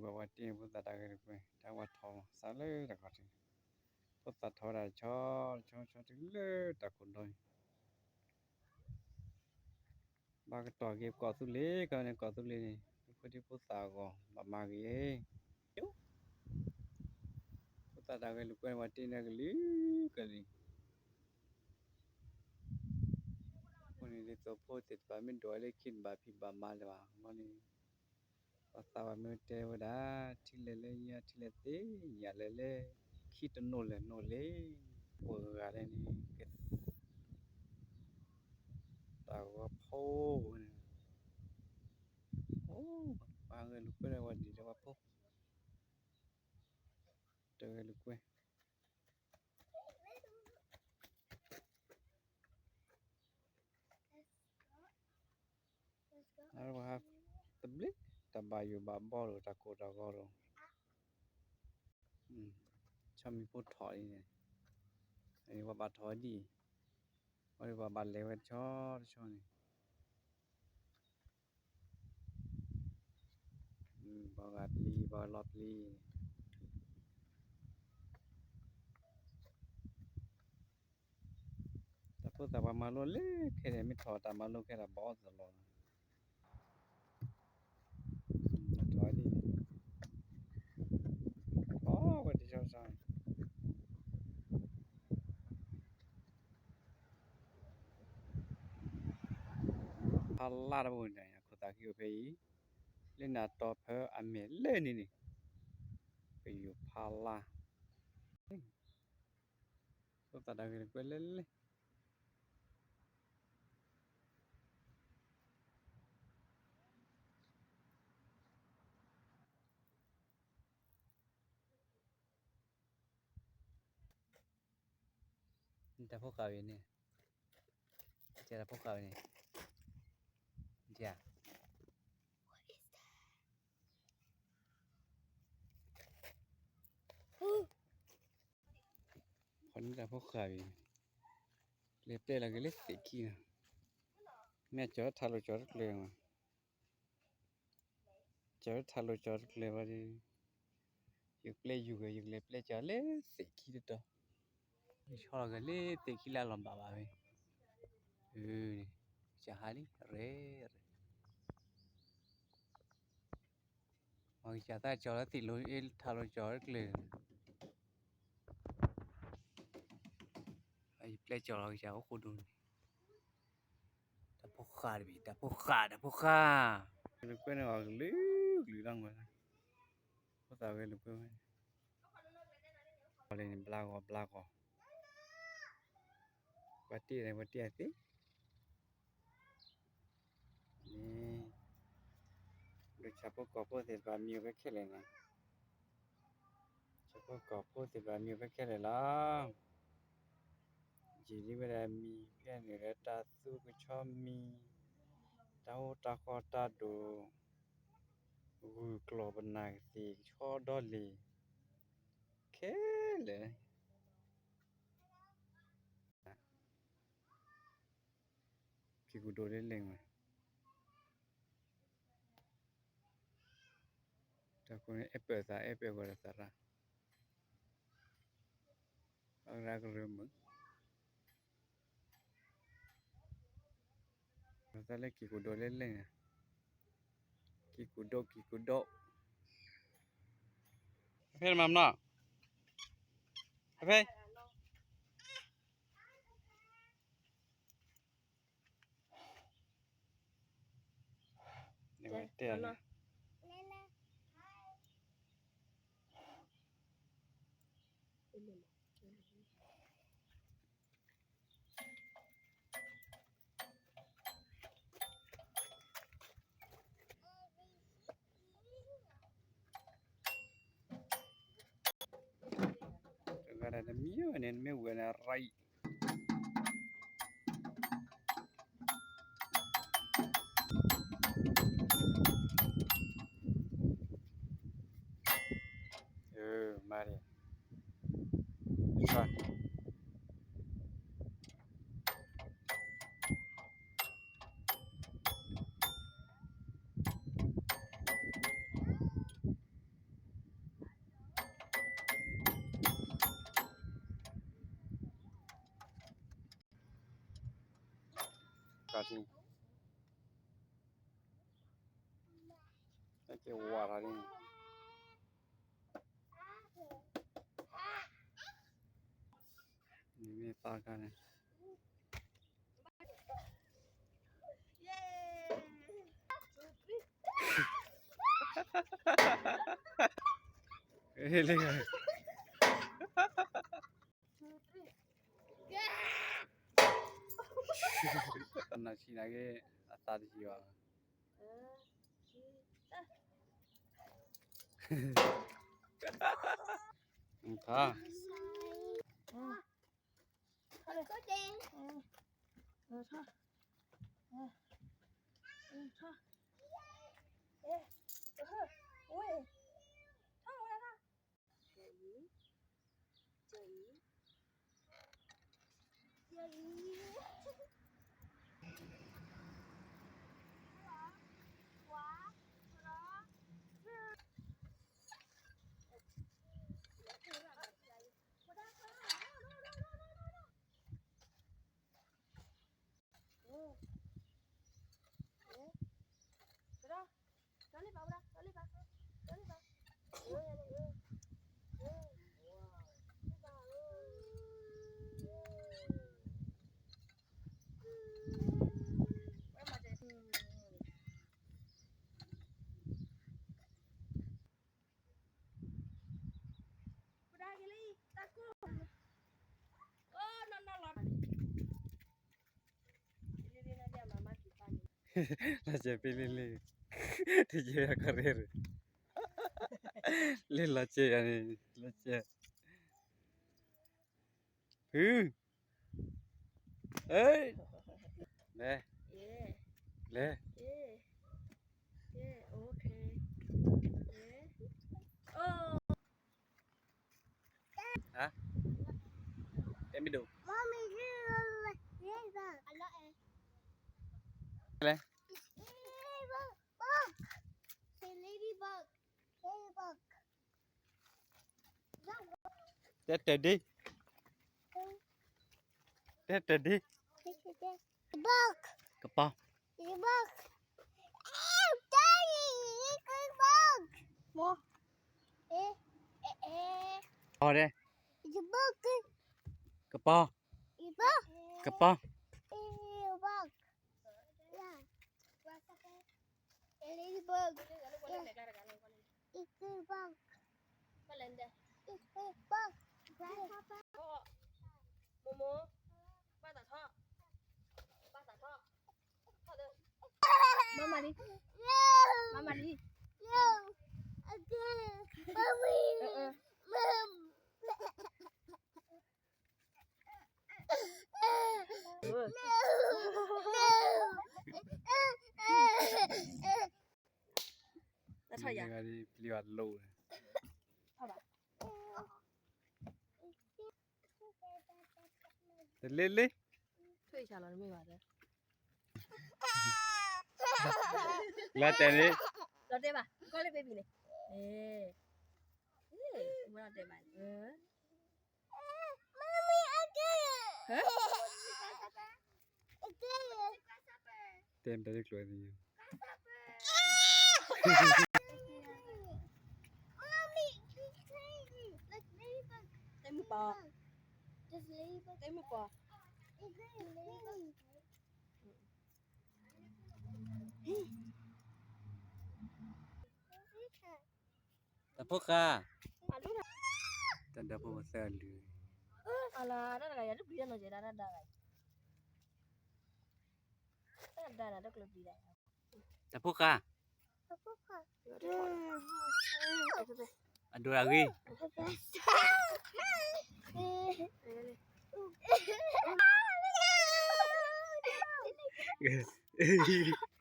ပှၤဝဲတ့ၢ်န့ၣ် ဖိသၣ်တၢ်ဂဲၤလိာ်ကွဲ တၢ်ဝဲထီၣ်သးလၢတၢ်ခီၣ်ထံး, ဖိသၣ်ထီၣ်ဝဲဒၣ်ဆီဆီဆီတုၤလၢတၢ်ခိၣ်ဒီအံၤ, ဘၣ်ကတီၢ်က့ၤကီၢ်သူလ့ၤ ကန့ၣ်ကီၢ်သူလ့ၤန့ၣ် ဖိဒံဖိသၣ်အဂီၢ် ဘၣ်မၤဂ့ၤ, ဖိသၣ်တၢ်ဂဲၤလိာ်ကွဲန့ၣ် ပှၤတ့ၢ်န့ၣ်ကလုာ်ကလုာ် အဃိန့ၣ် ဒ်သိးဖိသ့ၣ်တဖၣ်မ့ၢ်ဒိၣ်လၢခံတဘၣ်ဖံးဘၣ်မၤလၢၤဘၣ်အဂီၢ်န့ၣ်, ပှၤသးပှၢ်မ့ၢ်တဲဝဲဒၣ် ထံလဲၣ်လၢညါထံလဲၣ်သ့ၣ်ညါလဲၣ်လၢ ခံတနိၣ်လဲၣ်နိၣ်လ့ၣ်, ပှၤဂၤလၢန့ၣ် တၢ်ဂီၤဖိဝဲန့ၣ်, အိၣ် ပှၤဂဲၤလိာ်ကွဲဒီးဝဲဒ်ဒီးဝဲဖိ တဂဲၤလိာ်ကွဲ အဝဲဟးတဘျ့ တၢ်ဘၣ်ယိၣ်ဘၣ်ဘီလိာ် တၢ်ကိၢ်တၢ်ဂီၤလိာ်, ဆီမံၤဖိထီၣ်အံၤန့ၣ်, အဝဲဘၣ်ထီၣ်ဝဲဒ်အံၤ, အဝဲဘၣ်ဘၣ်လဲၤဝဲတဆီတဆီန့ၣ် ပှၤဂၤပျံၤ ပှၤလီၤပျံၤ, တၢ်ဖိသၣ်ပှၤမၤလိလၢခဲန့ၣ် မ့ၢ်ထီၣ်တၢ်မၤလိခဲဒၣ်ဘီအီၣ်သလီၤ, ထီၣ်ဒ်န့ၣ်, အီဝဲတဆီတဆီန့ၣ် ဖးလါတဘိန့ၣ် ခိၣ်သၣ်ခံအိၣ်ဖဲအံၤ, လၢနၤတီၢ်ဖဲအမဲာ်လဲၢ်န့ၣ်န့ၣ်, ပယိၤဖးလါ, ဖိသၣ်တၢ်ဂဲၤလိာ်ကွဲလဲၣ်လဲၣ် တၢ်ဖိဃာ်ဝဲန့ၣ်, တၢ်ဖိဃာ်ဝဲန့ၣ်, တၢ်ဖိဃာ်ဝဲ, လဲၤပျဲလီၤက့ၤလၢသ့ၣ်ခံနီၤ, မ့ၢ်ကၠီၤထးလိာ်ကၠီၤတကျၢၤမး ကၠီၤထးလိာ်ကၠီၤတကျၢၤဘၣ်ဒီး, ယကပျဲယူၤဂ့ၤ ယကလဲၤပျဲကၠီၤလၢသ့ၣ်ခံတတီၤ, ယဆီလီၤက့ၤလၢသ့ၣ်ခံလၢအလီၢ်ဘၣ်ဘၣ်ဝဲ, ကစၢ်ဟါလံ ရဲၣ်ရဲၣ်, မ့ၢ်ကစၢ်သးကၠီၤလၢသ့ၣ်လိၤအ့ၣ်ထးလိာ်ကၠီၤတကျၢၤ, ယပျဲကၠီၤလီၤကစၢ်အိၣ်ဃိဒိၣ်န့ၣ် တၢ်ဖိဃာ်တဘ့ၣ် တၢ်ဖိဃာ် တၢ်ဖိဃာ်, လိာ်ကွဲန့ၣ်အီၤကလုာ်ကလုာ်လီၤမး, ဖိသၣ်ဝဲလိာ်ကွဲဝဲ, လၢန့ၣ် ဘျါဂီၤဘျါဂီၤ, ပှၤတ့ၢ်န့ၣ် ပှၤတ့ၢ်အသ့ န့ၣ်, ဒီးဆၣ်ဖိကီၢ်ဖိသ့ၣ်တဖၣ်မံၤအိၣ်ဖဲခဲလၢာ်န့ၣ်, ဆၣ်ဖိကီၢ်ဖိသ့ၣ်တဖၣ်မံၤအိၣ်ဖဲခဲလၢာ်လီၤ, ယံာ်ဒ်ဝဲဒၣ်မံၤဖဲန့ၣ်လၢတၢ်သူကဆီမံၤ, တၢ်အိၣ်တၢ်ဃီတၢ်ဒိၣ်, ဂုၢ်ကျီၢ်ပနၢ်ကသ့ၣ်ဆီဒီလ့ၣ်, ခဲလၢာ် ကံၢ်ကူၣ်ဒိၣ်လၢလဲၣ်မး, တၢ်ဃိန့ၣ် အဲၣ်ပၢၢ်သး အဲၣ်ပၢၢ်ဂီၤဒီးသးရၣ်, အရၢကရၢမုာ်, တၢ်လၢကံၢ်ကူၣ်ဒိၣ်လၢလဲၣ်န့ၣ်, ကံၢ်ကူၣ်ဒိၣ် ကံၢ်ကူၣ်ဒိၣ်, ဖဲမၤမနီၤ, ဖဲ တဲတဂၤဒီးနမံဝဲန့ၣ် နမ့ၢ်ဝဲန့ၣ်ရၢအံၤ မၤန့ ကါထံ, ကဲဝါထီၣ်န့ၣ်, မ့ၢ်ပာ်ကါန့ၣ်, လၢ နဆံးနာ်က့ အသးတယံၤဘၣ်, ထီၣ်, ထီၣ်, ထီၣ်, ထီၣ်, ထီၣ်, ထီၣ်, ထီၣ်, လီၤစဲးဖဲလ့လ့, တယဲၢ်ကရၢၢ်, လ့လီၤစဲးယၤန့ၣ်, လီၤစဲး, ဖု, လဲၤ, လဲၤ, တဲမ့ၢ်ဒိၣ်, လဲၤ, ladybug, ladybug, တဲတဒ့, တဲတဒ့, ladybug, ကပီၤ, ladybug, daddy, ladybug, မ့ၢ်, အီၤဒဲး, ladybug, ကပီၤ, ladybug, ကပီၤ, ladybug, yeah, ladybug, yeah, ladybug, ladybug, grandpa, မိၢ်မိၢ်, ဘၣ်သးထီၣ်, ဘၣ်သးထီၣ်, ထီၣ်ဒီး, မၤမၤလံ, မၤမၤလံ, အကဲ, အၢ, အၢ, ထီၣ်ယၤ, ပျံၤဘၣ်လိၣ်, ထီၣ်ဘၣ်, တလ့လ့, ထွံၣ်ဆါလီၤတမ့ၢ်ဘၣ်ဒီး, လီၤတဲာ်န့ၣ်, လီၤတဲာ်ဘၣ် ကီၢ်လၢ baby န့ၣ်, အ့, မ့ၢ်လီၤတဲာ်ဘၣ်န့ၣ်, mommy, I get it. တဲမတၤတကျိၤန့ၣ်, mommy, you crazy. Look, ladybug. တဲမုၢ်ပီၤ, just ladybug. တဲမုၢ်ပီၤ, it's ladybug. တၢ်ဖိဃာ်, တၢ်ဒီဖိသၢအလုၢ်, အလၤ တၢ်တဂၤယၤတပျံၤတၢ်နီၤ ယဲဒၣ်တၢ်ဒါဂၤ, တၢ်ဒါနၤတကျၢၤပျံၤဒၣ်, တၢ်ဖိဃာ်, အဒိၣ်အဂ့ၤ.